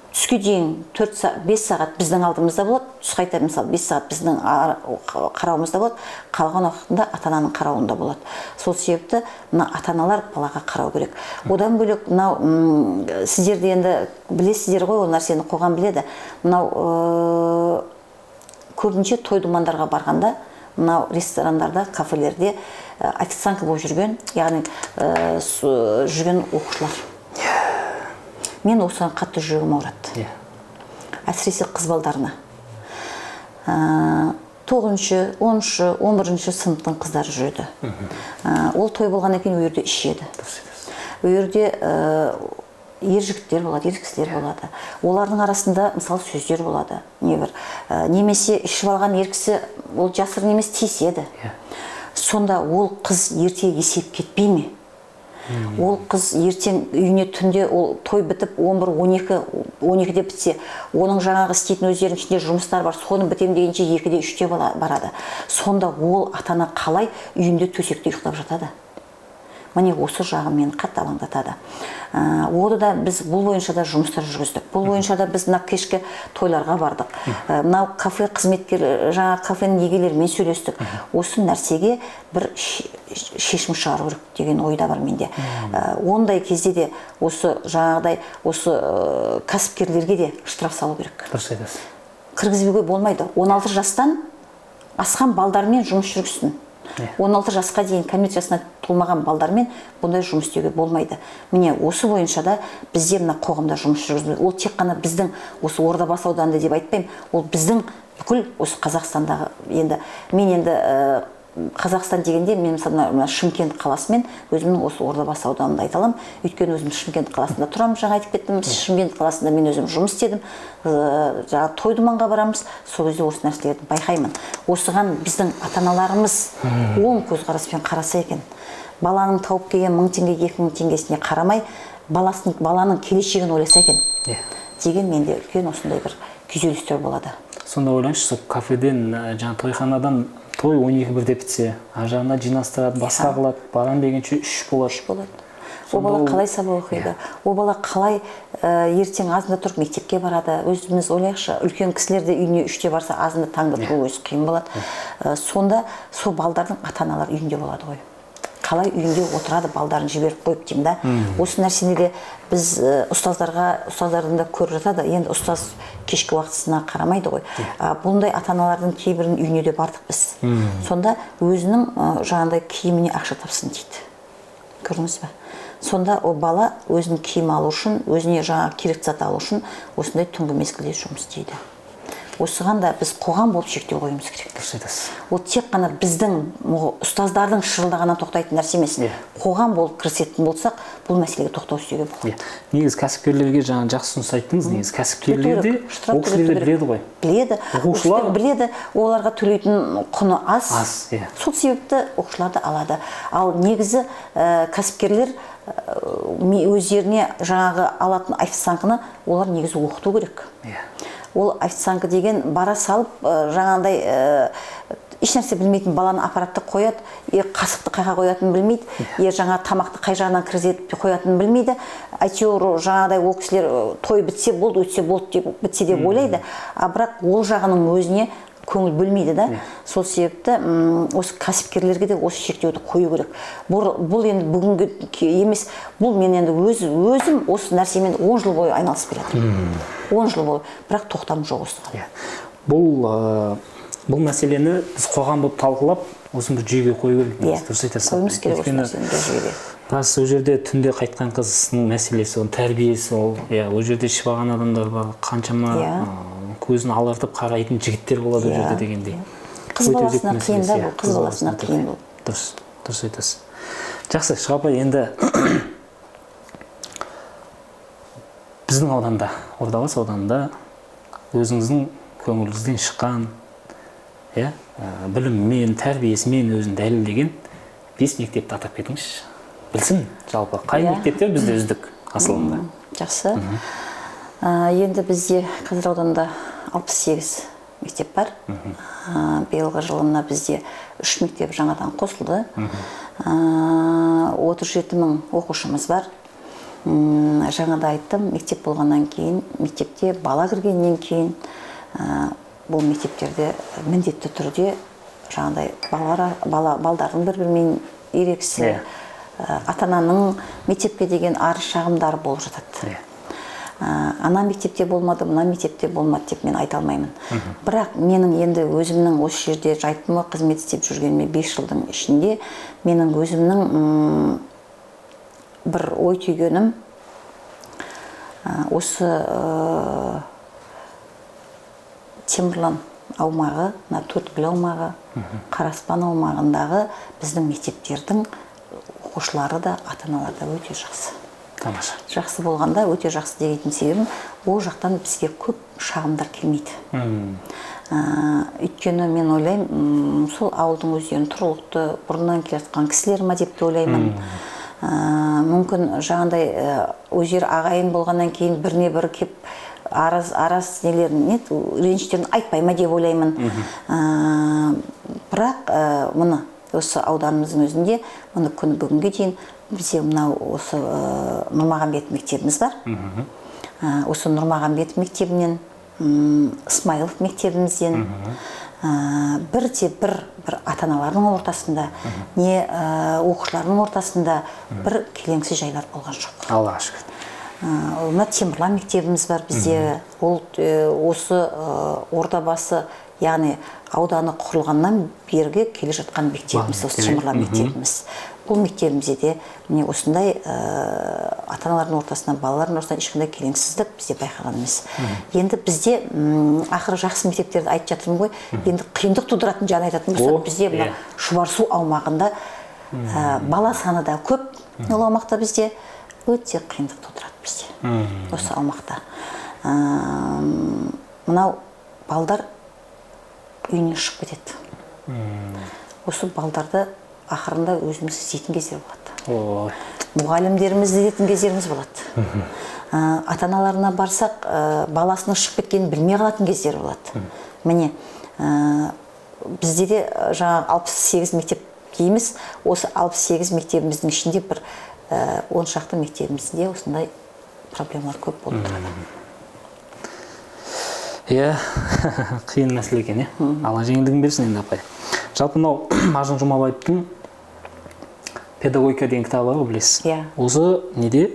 Түске дейін 5 сағат біздің алдымызда болады, түс қайта мысалы 5 сағат біздің қарауымызда болады, қалған уақытында ата-ананың қарауында болады. Сол себепті мына ата-аналар балаға қарау керек. Одан бөлек мынау, сіздер де енді білесіздер ғой, ол нәрсені қоғам біледі. Мынау көбінше той думандарға барғанда мынау ресторандарда, кафелерде официантка болып жүрген, яғни жүрген оқушылар. Мен осыған қатты жүрегім ауырады. Әсіресе қыз балдарына. 9-шы, 10-шы, 11-ші сыныптың қыздары жүреді. Ол той болғаннан кейін ол жерде ішеді. Ол жерде ер жігіттер болады, ер кісілер болады. Олардың арасында мысалы сөздер болады. Небір, немесе ішіп алған ер кісі ол жасырын емес тиіседі. Сонда ол қыз ерте есейіп кетпей ме? Ол қыз ертең үйіне түнде ол той бітіп 11, 12, 12-де бітсе, оның жаңағы істейтін өздерінің ішінде жұмыстар бар, соны бітем дегенше 2-де, 3-те барады. Сонда ол ата-ана қалай үйінде төсекте ұйықтап жатады? Міне осы жағы мені қатты алаңдатады. Оны да біз бұл бойынша да жұмыстар жүргіздік. Бұл бойынша да біз мына кешкі тойларға бардық. Мынау кафе қызметкер, жаңа кафенің егелерімен сөйлестік. Осы нәрсеге бір шешім шығару керек деген ой да бар менде. Ондай кезде де осы жаңағыдай осы кәсіпкерлерге де штраф салу керек. Дұрыс айтасыз. Кіргізбеуге болмайды. 16 жастан асқан балдармен жұмыс жүргізсін. 16 жасқа дейін кәмелет жасына толмаған балдармен бұндай жұмыс істеуге болмайды. Міне осы бойынша да бізде мына қоғамда жұмыс жүргізіледі. Ол тек қана біздің осы Ордабасы ауданында деп айтпаймын, ол біздің бүкіл осы Қазақстандағы, енді мен енді Қазақстан дегенде мен мысалы мына Шымкент қаласы мен өзімнің осы Ордабасы ауданында айта аламын. Өйткені өзім Шымкент қаласында тұрамын, жаңа айтып кеттім. Шымкент қаласында мен өзім жұмыс істедім. Жаңа той думанға барамыз, сол кезде осы нәрселерді байқаймын. Осыған біздің ата-аналарымыз оң көзқараспен қараса екен. Баланың тауып келген 1000 теңге, 2000 теңгесіне қарамай, баланың келешегін ойласа екен. Деген менде үлкен осындай бір күйзелістер болады. Сонда ойлаңызшы, сол кафеден, жаңа тойханадан той 12 бірде бітсе, ар жағында жинастырады, басқа қылады, барам дегенше 3 болады. 3 болады. Ол бала қалай сабақ оқиды? Ол бала қалай ертең азында тұрып мектепке барады? Өзіміз ойлайықшы, үлкен кісілер де үйіне 3-те барса, азында таңда тұру өзі қиын болады. Сонда сол балдардың ата-аналары үйінде болады ғой. Қалай үйінде отырады балдарын жіберіп қойып деймін да. Осы нәрсені де біз ұстаздардың да көріп жатады. Енді ұстаз кешкі уақытысына қарамайды ғой. Бұндай ата-аналардың кейбірінің үйіне де бардық біз. Сонда өзінің жаңағыдай киіміне ақша тапсын дейді. Көрдіңіз бе? Сонда ол бала өзінің киім алу үшін, өзіне жаңа керекті зат алу үшін осындай түнгі мезгілде жұмыс істейді. Осыған да біз қоғам болып шектеу қоюымыз керек. Дұрыс айтасыз. Ол тек қана біздің ұстаздардың шырылдағаннан тоқтайтын нәрсе емес. Қоғам болып кірісетін болсақ, бұл мәселеге тоқтау істеуге болады. Негізі кәсіпкерлерге жаңа жақсы ұсыныс айттыңыз. Негізі кәсіпкерлер де, ол кісілер де біледі ғой. Біледі. Оқушылар біледі, оларға төлейтін құны аз. Аз, иә. Сол себепті оқушыларды алады. Ал негізі кәсіпкерлер өздеріне жаңағы алатын официантканы олар негізі оқыту керек. Ол официантка деген бара салып, жаңағындай ешнәрсе білмейтін баланы аппаратты қояды, қасықты қайға қоятынын білмейді, жаңа тамақты қай жағынан кіргізіп қоятынын білмейді. Әйтеуір жаңағыдай ол кісілер той бітсе болды, өтсе болды деп, бітсе деп ойлайды. А бірақ ол жағының өзіне көңіл бөлмейді да. Сол себепті осы кәсіпкерлерге де осы шектеуді қою керек. Бұл енді бүгінгі емес, бұл мен енді өзім осы нәрсемен 10 жыл бойы айналысып келе жатырмын. 10 жыл бойы, бірақ тоқтам жоқ осыған. Бұл мәселені біз қоғам болып талқылап, осыны бір жүйеге қою керек. Дұрыс айтасыз. Қоюымыз керек осы Өйткені мәселені бір жүйеге. Рас, ол жерде түнде қайтқан қыздың мәселесі, оның тәрбиесі, ол, ол жерде ішіп алған адамдар бар, қаншама, көзін алартып қарайтын жігіттер болады ол жерде дегендей. Қыз Өте баласына өзекті қиын да мәселесі, бұл, қыз қыз баласына баласына қиын бұл. Дұрыс, дұрыс айтасыз. Жақсы, Шығапа, енді біздің ауданда, Ордабасы ауданында өзіңіздің көңіліңізден шыққан, білімімен, тәрбиесімен өзін дәлелдеген 5 мектепті атап кетіңізші. Білсін, жалпы қай мектептер бізде үздік асылында? Жақсы. Енді бізде қазір ауданда 68 мектеп бар. Биылғы жылы мына бізде 3 мектеп жаңадан қосылды. 37 мың оқушымыз бар. Жаңада айттым, мектеп болғаннан кейін, мектепте бала кіргеннен кейін, бұл мектептерде міндетті түрде жаңағыдай балдардың бір-бірімен ерегісі, ата-ананың мектепке деген арыз шағымдары болып жатады. Ана мектепте болмады, мына мектепте болмады деп мен айта алмаймын. Бірақ менің енді өзімнің осы жерде жайтыма қызмет істеп жүргеніме 5 жылдың ішінде менің өзімнің бір ой түйгенім, осы Темірлан аумағы, мына Төрткүл аумағы, Қараспан аумағындағы біздің мектептердің оқушылары да, ата-аналары да өте жақсы. Тамаша. Жақсы болғанда өте жақсы дейтін себебім, ол жақтан бізге көп шағымдар келмейді. Өйткені мен ойлаймын, сол ауылдың өздерінің тұрғылықты бұрыннан келе жатқан кісілер ма деп те ойлаймын. Мүмкін жаңағыдай өздері ағайын болғаннан кейін біріне бірі кеп араз нелерін, не, реніштерін айтпай ма деп ойлаймын. Бірақ мұны осы ауданымыздың өзінде мұны күні бүгінге дейін бізде мынау осы Нұрмағамбет мектебіміз бар. Осы Нұрмағамбет мектебінен, Смайылов мектебімізден, бірде бір ата-аналардың ортасында, не оқушылардың ортасында бір келеңсіз жайлар болған жоқ. Аллаға шүкір. Мына Темірлан мектебіміз бар бізде. Ол осы Ордабасы, яғни ауданы құрылғаннан бергі келе жатқан мектебіміз, осы Темірлан мектебіміз. Бұл мектебімізде де міне осындай ата-аналардың ортасынан, балалардың ортасынан ешқандай келеңсіздік бізде байқаған емес. Енді бізде ақыры жақсы мектептерді айтып жатырмын ғой, енді қиындық тудыратын жағын айтатын болсақ, бізде мына Шұбарсу аумағында бала саны да көп, ол аумақта бізде өте қиындық тудырады бізде. Осы аумақта. Мынау балдар үйінен шығып кетеді. Осы балдарды ақырында өзіміз іздейтін кездер болады. Мұғалімдеріміз іздейтін кездеріміз болады. Ата-аналарына барсақ, баласының шығып кеткенін білмей қалатын кездер болады. Міне, бізде де жаңағы 68 мектеп дейміз, осы 68 мектебіміздің ішінде бір 10 шақты мектебімізде осындай проблемалар көп болып тұрады. Иә, қиын мәселе екен, иә. Алла жеңілдігін берсін енді, апай. Жалпы, мынау Мағжан Жұмабаевтың «Педагогика» деген кітабы бар ғой, білесіз? Иә. Осы неде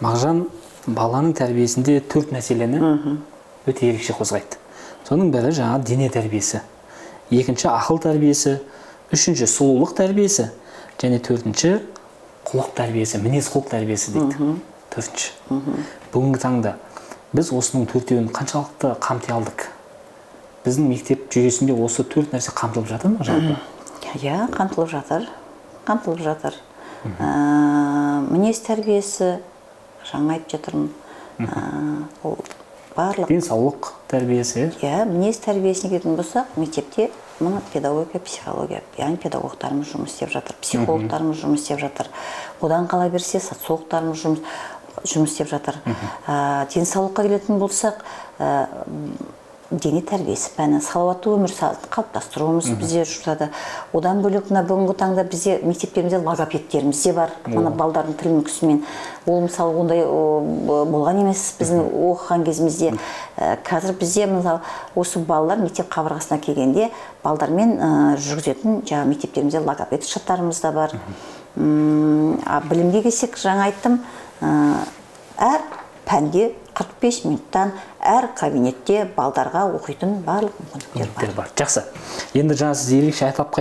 Мағжан баланың тәрбиесінде төрт мәселені өте ерекше қозғайды. Соның бірі жаңағы дене тәрбиесі, екінші ақыл тәрбиесі, үшінші сұлулық тәрбиесі және төртінші құлық тәрбиесі, мінез құлық тәрбиесі дейді төртінші. Бүгінгі таңда біз осының төртеуін қаншалықты қамти алдық? Біздің мектеп жүйесінде осы төрт нәрсе қамтылып жатыр ма жалпы? Иә, қамтылып жатыр, қамтылып жатыр. Мінез тәрбиесі, жаңа айтып жатырмын, ол барлық Денсаулық тәрбиесі, иә. Иә, мінез тәрбиесіне келетін болсақ, мектепте мына педагогика, психология, яғни педагогтарымыз жұмыс істеп жатыр, психологтарымыз жұмыс істеп жатыр. Одан қала берсе, социологтарымыз жұмыс істеп жатыр. Денсаулыққа келетін болсақ, дене тәрбиесі пәні, салауатты өмір салтын қалыптастыруымыз бізде жатады. Одан бөлек, мына бүгінгі таңда бізде мектептерімізде логопедтеріміз де бар, мына балдардың тіл мүкісімен. Ол, мысалы, ондай болған емес біздің оқыған кезімізде. Қазір бізде, мысалы, осы балалар мектеп қабырғасына келгенде балдармен жүргізетін жаңағы мектептерімізде логопед штаттарымыз да бар. А білімге келсек, жаңа айттым, әр пәнде 45 минуттан әр кабинетте балдарға оқитын барлық мүмкіндіктер бар. Мүмкіндіктер бар. Жақсы. Енді жаңа сіз ерекше атап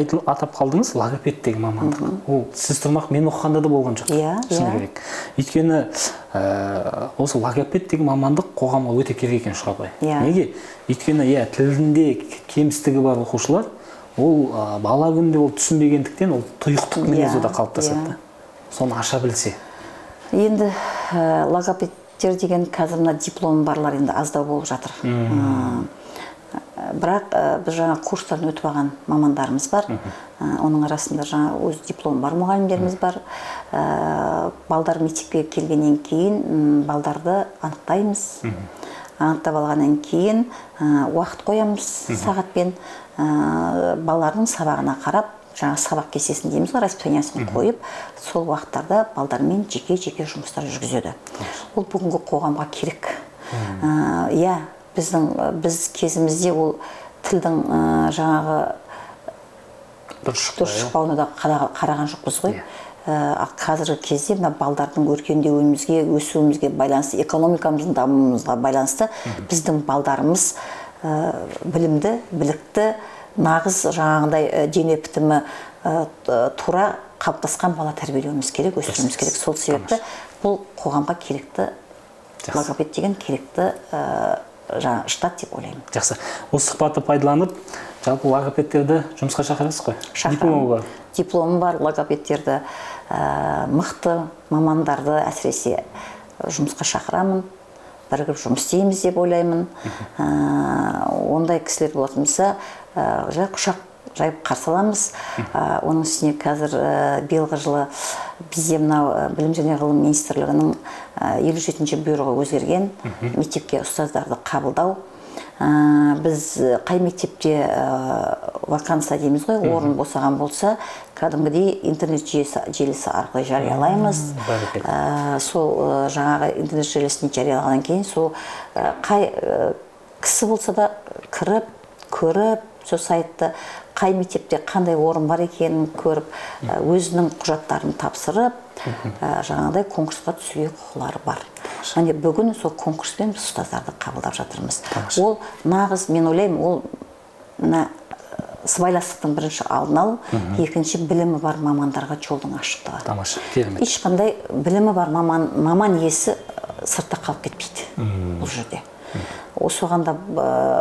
қалдыңыз логопед деген мамандық. Ол сіз тұрмақ, мен оқығанда да болған жоқ. Иә, Шыны иә. керек. Өйткені осы логопед деген мамандық қоғамға өте керек екен, Шұға апай. Иә. Неге? Өйткені, иә, тілінде кемістігі бар оқушылар ол бала күнінде ол түсінбегендіктен, ол тұйықтық мінез Иә, ода қалыптасады иә. да. Соны аша білсе. Енді логопедтер деген қазір мына дипломы барлар енді аздау болып жатыр. Бірақ біз жаңа курстардан өтіп алған мамандарымыз бар. Оның арасында жаңа өз дипломы бар мұғалімдеріміз бар. Балдар мектепке келгеннен кейін балдарды анықтаймыз. Анықтап алғаннан кейін уақыт қоямыз сағатпен. Балалардың сабағына қарап, жаңа сабақ кестесін дейміз ғой, расписаниясын қойып, сол уақыттарда балдармен жеке жеке жұмыстар жүргізеді. Ол бүгінгі қоғамға керек. Иә, біз кезімізде ол тілдің жаңағы дұрыс дұрыс шықпауына да қараған жоқпыз ғой. Иә. Ал қазіргі кезде мына балдардың өркендеуімізге, өсуімізге байланысты, экономикамыздың дамуымызға байланысты біздің балдарымыз білімді, білікті, нағыз жаңағындай дене бітімі тура қалыптасқан бала тәрбиелеуіміз керек, өсіруіміз керек. Сол себепті бұл қоғамға керекті логопед деген керекті жаңа штат деп ойлаймын. Жақсы. Осы сұхбатты пайдаланып, жалпы логопедтерді жұмысқа шақырасыз ғой? Дипломы бар. Дипломы бар логопедтерді, мықты мамандарды әсіресе жұмысқа шақырамын. Бірігіп жұмыс істейміз деп ойлаймын. Ондай кісілер болатын болса, жай құшақ жайып қарсы аламыз. Оның үстіне қазір биылғы жылы бізде мынау Білім және ғылым министрлігінің 57-ші бұйрығы өзгерген, мектепке ұстаздарды қабылдау. Біз қай мектепте вакансия дейміз ғой, орын босаған болса, кәдімгідей интернет жүйесі, желісі арқылы жариялаймыз. Бәрекелді. Сол жаңағы интернет желісіне жариялағаннан кейін сол қай кісі болса да кіріп көріп, сол сайтты, қай мектепте қандай орын бар екенін көріп, өзінің құжаттарын тапсырып, жаңағыдай конкурсқа түсуге құқылары бар. Міне, бүгін сол конкурспен біз ұстаздарды қабылдап жатырмыз. Ол нағыз, мен ойлаймын, ол мына сыбайластықтың бірінші алдын алу, екінші білімі бар мамандарға жолдың ашықтығы. Тамаша, керемет. Ешқандай білімі бар маман иесі сыртта қалып кетпейді бұл жерде. Осыған да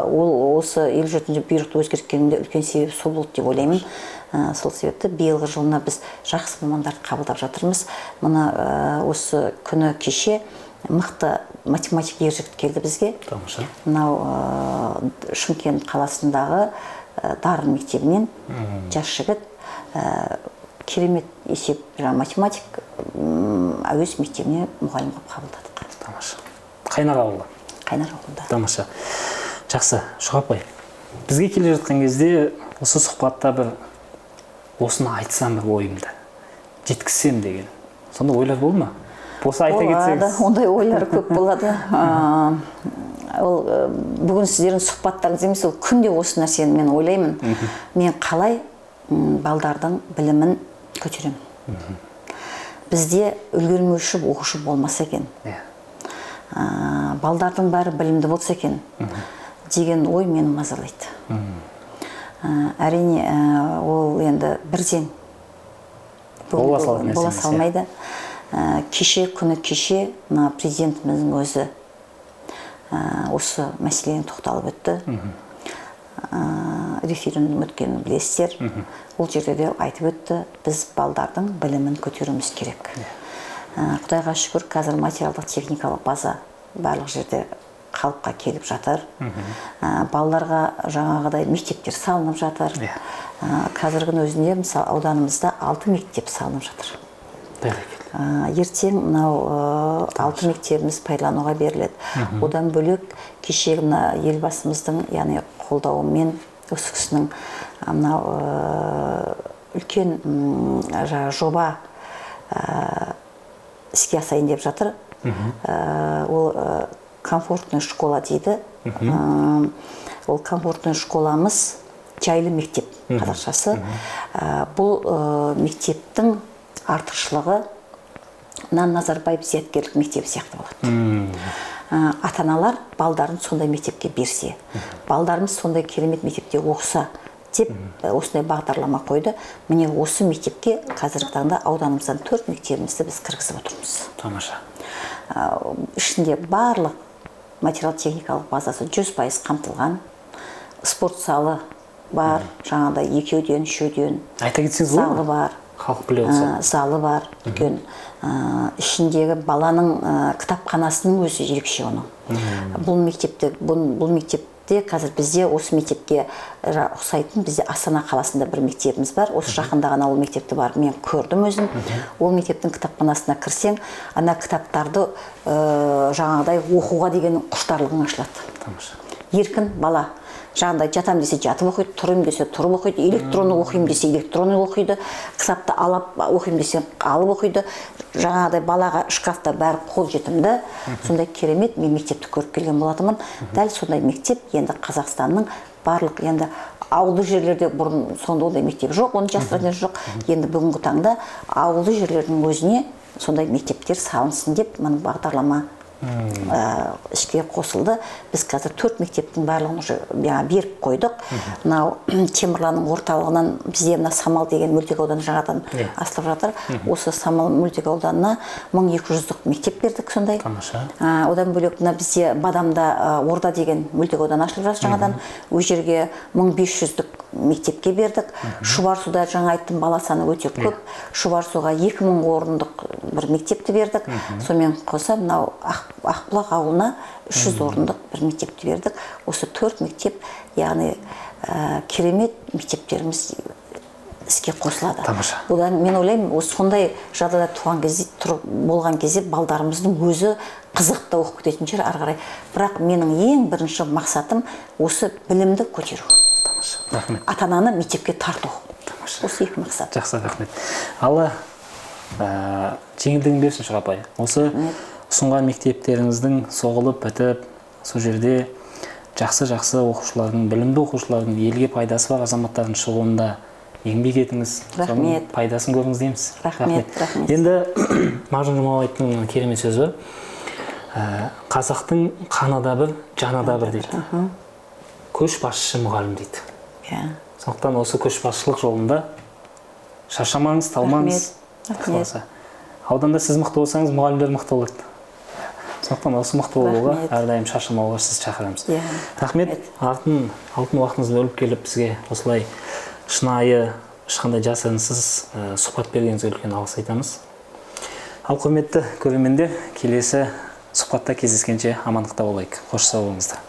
ол осы 57-ші бұйрықты өзгерткенінде үлкен себеп сол болды деп ойлаймын. Сол себепті биылғы жылына біз жақсы мамандарды қабылдап жатырмыз. Мына осы күні кеше мықты математик ер жігіт келді бізге. Мынау Шымкент қаласындағы Дарын мектебінен жас жігіт, керемет есеп, жаңағы математик, Әуезов мектебіне мұғалім қылып қабылдадық. Тамаша. Қайнар ауылы. Қайнар ауылында. Тамаша. Жақсы, Шұға апай, бізге келе жатқан кезде осы сұхбатта бір осыны айтсам, бір ойымды жеткізсем деген. Сонда ойлар болды ма? Болса айта Болады, кетсеңіз. ондай ойлар көп болады. Ол бүгін сіздердің сұхбаттарыңыз емес, ол күнде осы нәрсені мен ойлаймын. Мен қалай балдардың білімін көтеремін? Бізде үлгермеуші оқушы болмаса екен. Балдардың бәрі білімді болса екен деген ой мені мазалайды. Әрине, ол енді бірден Бола салатын нәрсе бола емес, иә. салмайды. Кеше, күні кеше мына президентіміздің өзі осы мәселені тоқталып өтті. Референдум өткенін білесіздер. Ол жерде де айтып өтті, біз балдардың білімін көтеруіміз керек. Құдайға шүкір, қазір материалдық техникалық база барлық жерде қалыпқа келіп жатыр. Балаларға жаңағыдай мектептер салынып жатыр. Қазіргінің өзінде, мысалы, ауданымызда 6 мектеп салынып жатыр. Бәрекелді. Ертең мынау 6 мектебіміз пайдалануға беріледі. Одан бөлек кешегі мына елбасымыздың, яғни қолдауымен осы кісінің мынау үлкен жаңағы жоба іске асайын деп жатыр. Ол комфортная школа дейді. Ол комфортная школамыз жайлы мектеп қазақшасы. Бұл мектептің артықшылығы мына Назарбаев зияткерлік мектебі сияқты болады. Ата-аналар балдарын сондай мектепке берсе, балдарымыз сондай керемет мектепте оқыса деп осындай бағдарлама қойды. Міне, осы мектепке қазіргі таңда ауданымыздан 4 мектебімізді біз кіргізіп отырмыз. Тамаша. Ішінде барлық материал техникалық базасы 100% қамтылған, спорт залы бар, жаңағыдай екеуден, үшеуден Айта кетсеңіз болады залы ма? бар. Халық біле отырса. Залы бар үлкен. Ішіндегі баланың кітапханасының өзі ерекше оның. Бұл мектепте қазір бізде осы мектепке ұқсайтын бізде Астана қаласында бір мектебіміз бар. Осы жақында ғана ол мектепті барып мен көрдім өзім. Ол мектептің кітапханасына кірсең, ана кітаптарды жаңағыдай оқуға деген құштарлығың ашылады. Тамаша. Еркін бала жаңағыдай жатам десе жатып оқиды, тұрайын десе тұрып оқиды, электронды оқимын десе электронды оқиды, кітапты алып оқимын десе алып оқиды. Жаңағыдай балаға шкафта бәрі қолжетімді. Сондай керемет мен мектепті көріп келген болатынмын. Дәл сондай мектеп енді Қазақстанның барлық енді ауылды жерлерде бұрын сонда ондай мектеп жоқ, оны жасыратын жоқ. Енді бүгінгі таңда ауылды жерлердің өзіне сондай мектептер салынсын деп мына бағдарлама іске қосылды. Біз қазір 4 мектептің барлығын уже беріп қойдық. Мынау Темірланның орталығынан бізде мына Самал деген мөлтек ауданы жаңадан ашылып жатыр. Осы Самал мөлтек ауданына 1200-дік мектеп бердік сондай. Тамаша. Одан бөлек мына бізде Бадамда Орда деген мөлтек ауданы ашылып жатыр жаңадан. Ол жерге 1500-дік мектепке бердік. Шұбарсуда жаңа айттым, бала саны өте көп. Шұбарсуға 2000 орындық бір мектепті бердік. Сонымен қоса мынау Ақбұлақ ауылына 300 орындық бір мектепті бердік. Осы 4 мектеп, яғни керемет мектептеріміз іске қосылады. Тамаша. Бұдан мен ойлаймын, осы сондай жағдайда туған кезде, болған кезде балдарымыздың өзі қызығып та оқып кететін шығар ары қарай. Бірақ менің ең бірінші мақсатым осы білімді көтеру. Тамаша. Рахмет. Ата-ананы мектепке тарту. Тамаша. Осы екі мақсат. Жақсы, рахмет. Алла жеңілдігін берсін, Шұға апай. Осы ұсынған мектептеріңіздің соғылып бітіп, сол жерде жақсы-жақсы оқушылардың, білімді оқушылардың, елге пайдасы бар азаматтардың шығуында еңбек етіңіз. Соның Рахмет. пайдасын көріңіз дейміз. Рахмет, рахмет. Енді Мағжан Жұмабаевтың керемет сөзі бар. Қазақтың қаны да бір, жаны да бір дейді. Көшбасшы мұғалім дейді. Сондықтан осы көшбасшылық жолында шаршамаңыз, талмаңыз. Рахмет. Ықыласы. Ауданда сіз мықты болсаңыз, мұғалімдер мықты болады. Сондықтан осы мықты болуға, Рахмет. әрдайым шаршамауға сізді шақырамыз. Рахмет. Рахмет. Алтын уақытыңызды бөліп келіп бізге осылай шынайы, ешқандай жасырынсыз сұхбат бергеніңізге үлкен алғыс айтамыз. Ал құрметті көрермендер, келесі сұхбатта кездескенше амандықта болайық. Қош сау болыңыздар.